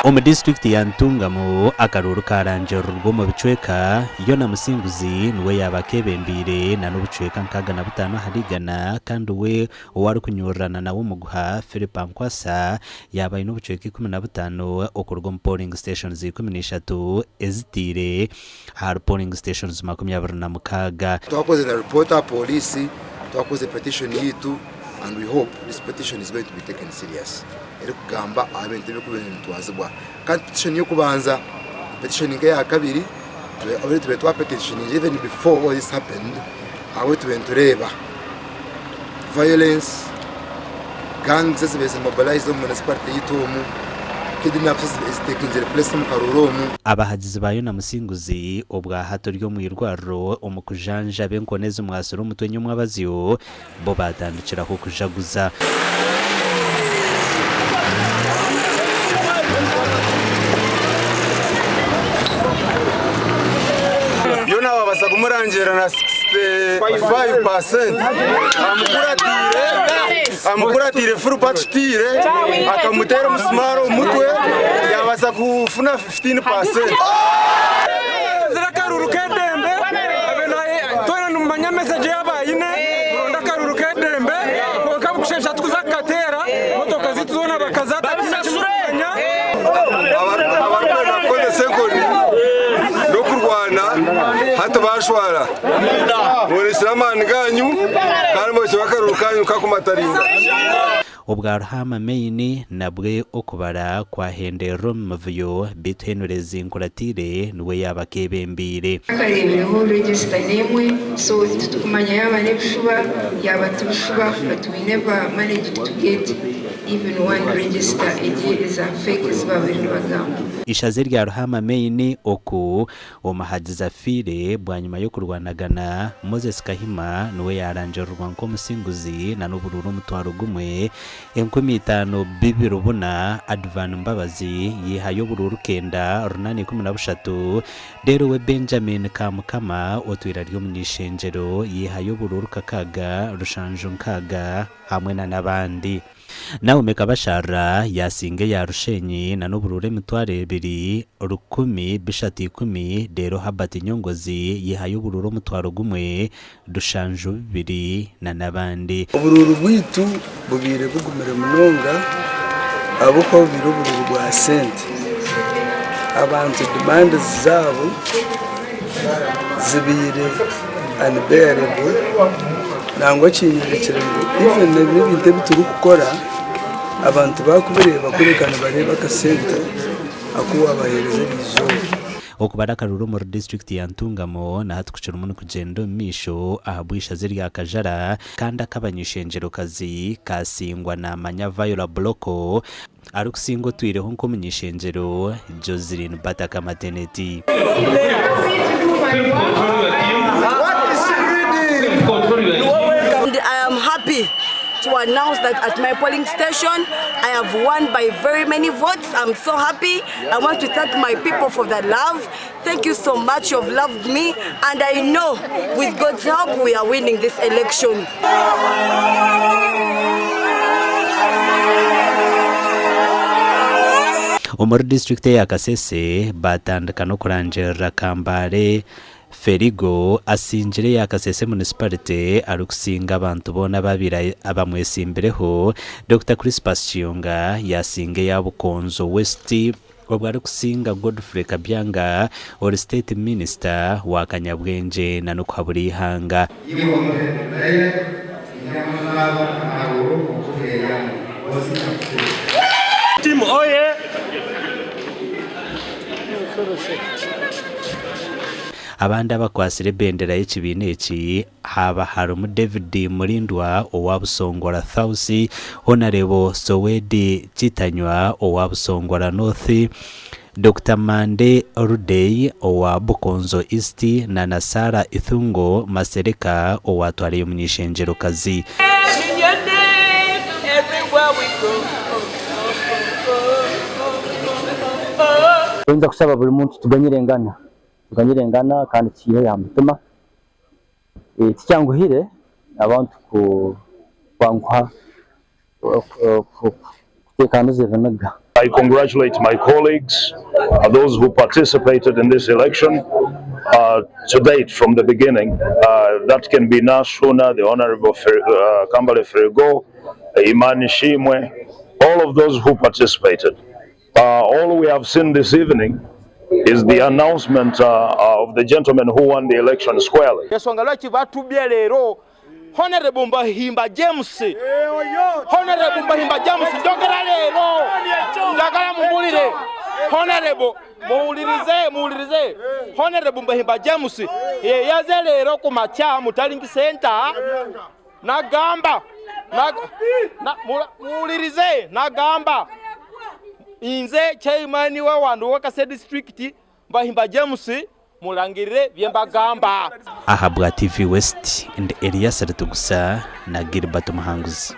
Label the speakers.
Speaker 1: Omu disiturikiti ya Ntungamo, akaruuru kaarangirirwa omu bicweka, Yona Musinguzi niwe yaaba akeebembeire na n'obucweka 65 ahari igana kandi we ou arikunyurirana nawe omuguha, Philip Ankwasa, yaaba aine obucweka 15 okuruga omu polling stations 13 eziteire ahari polling stations 26.
Speaker 2: Twakoze na report aha police, twakoze petition yaitu and we hope this petition is going to be taken serious erikugamba aha bintu ebirikuba nibitwazibwa. Kandi petition y'okubanza, petition nk'eyakabiri already tubaire twa petitioninze even before all this happened ahabw'okuba tubaire nitureeba violence, gangs ezibaire ziri mobilized omu municipality yaitu omu, kidnaps ezitekinzire place omu karuuru omu.
Speaker 1: Abahagizi ba Yona Musinguzi obwa hati ori omu irwariro omu kujanjaba enkoni ezimwasire omutwe nyomwabazyo bo baatandikiraho kujaguza.
Speaker 3: Yona babaasa kumurangiirira na 65 percent amukuratiire full akitiire akamuteera omusimaari omu mutwe yabaasa kufuna 15 percent.
Speaker 4: Tuzire akaruru k'edembe, twena nimumanya message yaaba aine, muronde akaruru k'edembe, kwonka bukushesha tukuza kukateera, motoka zaitu zoona bakazata tihaine eki murikumanya.
Speaker 3: Abarikwenda kukozesa enkoni n'okurwana hati baashwara. Mworekire amaani gaanyu kandi mworekire akaruru kaanyu kakumataringa.
Speaker 1: Obwa Ruhaama Main nabwe okubara kwahenderera omu mivuyo beitu Henry Zinkuratiire niwe yaaba akeebembeire.
Speaker 5: Takareebireho register n'emwe so titukumanya yaaba n'ebishuba yaaba tibishuba but we never managed to get even one register egi eza fake ezi baabaire nibagamba.
Speaker 1: Ishaza erya Ruhaama Main oku Omuhagizi afiire bwanyima y'okurwanagana, Moses Kahima niwe yaarangirirwa nk'omusinguzi na n'oburuuru 10,000, 5404, Advan Mbabazi yaihayo oburuuru kenda, 813, reero we Benjamin Kamukama otwire ari omuny'eishengyero yaihayo oburuuru kakaaga, 760 hamwe na n'abandi. Naomi Kabasharira yaasinga eya Rushenyi na n'oburuuru 21,310 reero Herbert Nyongozi yaihayo oburuuru 1,702 na n'abandi.
Speaker 6: Oburuuru bwaitu bubaire bugumire munonga ahabw'okuba bubaire oburuuru bwa sente. Abantu demands zaabo zibaire unbearable nangwa kinyorekire ngu even n'ebintu ebi turikukora abantu baakubireeba kureka nibareeba akasente aku waabaheereza eriizooba.
Speaker 1: Okubara akaruru omuri disiturikiti ya Ntungamo na hati kukirimu nikugyenda omu maisho ahabw'eishaza erya Kajara kandi ak'abany'eishengyerokazi kasingwa naamanya Viola Buloko Arikusinga otwireho nk'omuny'eishengyero Joseline Bataka Mateneti.
Speaker 7: And I am happy to announce that at my polling station I have won by very many votes. I'm so happy. I want to thank my people for the love. Thank you so much. You've loved me and I know with God's help we are winning this election.
Speaker 1: Omuri disiturikiti eya Kasese baatandika n'okurangirira Kambale Ferigo asingire eya Kasese Municipality arikusinga abantu boona ababaire abamwetsimbireho, Dokita Crispus Kiyonga yaasinga eya Bukonzo West Obwo arikusinga Godfrey Kabyanga ori state minister wa kanyabwengye na n'okuhabura eihanga.
Speaker 8: Iwe omuhebureeyo, inyama zaabo amaruru okuheeyamu, ozinyakure.
Speaker 4: Team oye!
Speaker 1: Abandi abakwatsire ebendera y'ekibiina eki haaba harimu David Mulindwa owa Busongora South, Honarebo Sowedi Kitanywa owa Busongora North, Dokita Mande Rudey owa Bukonzo East na na Sarah Ithungo Masereka owatwara ey'omuny'eishengyerokazi.
Speaker 9: Oyinza kushaba buri muntu tuganyirengana, tuganyirengana kandi tukiiheyo aha mutima. Tikyanguhire abantu kwanguha kuteekaniza ebiniga.
Speaker 10: I congratulate my colleagues, uh, those who participated in this election uh, to date from the beginning. Uh, that can be Nashuna, the Honorable Fer uh, Kambale Fergo, Imani Shimwe, all of those who participated. Uh, all we have seen this evening is the announcement uh, of the gentleman who won the election squarely.
Speaker 11: Ensonga lwaki batubye leero Honorable Mbahimba James Honorable Mbahimba James njogera leero njagala muwulire Honorable muwulirize muwulirize Honorable Mbahimba James yeyaze leero ku makya mu Tallying Center nagamba muwulirize nagamba nze chairman wa wandu wa Kasese district Mbahimba James Murangirire bye mbagamba.
Speaker 1: Ahabwa TV West, ndi Elias Ritugusa na Gilbert Muhanguzi.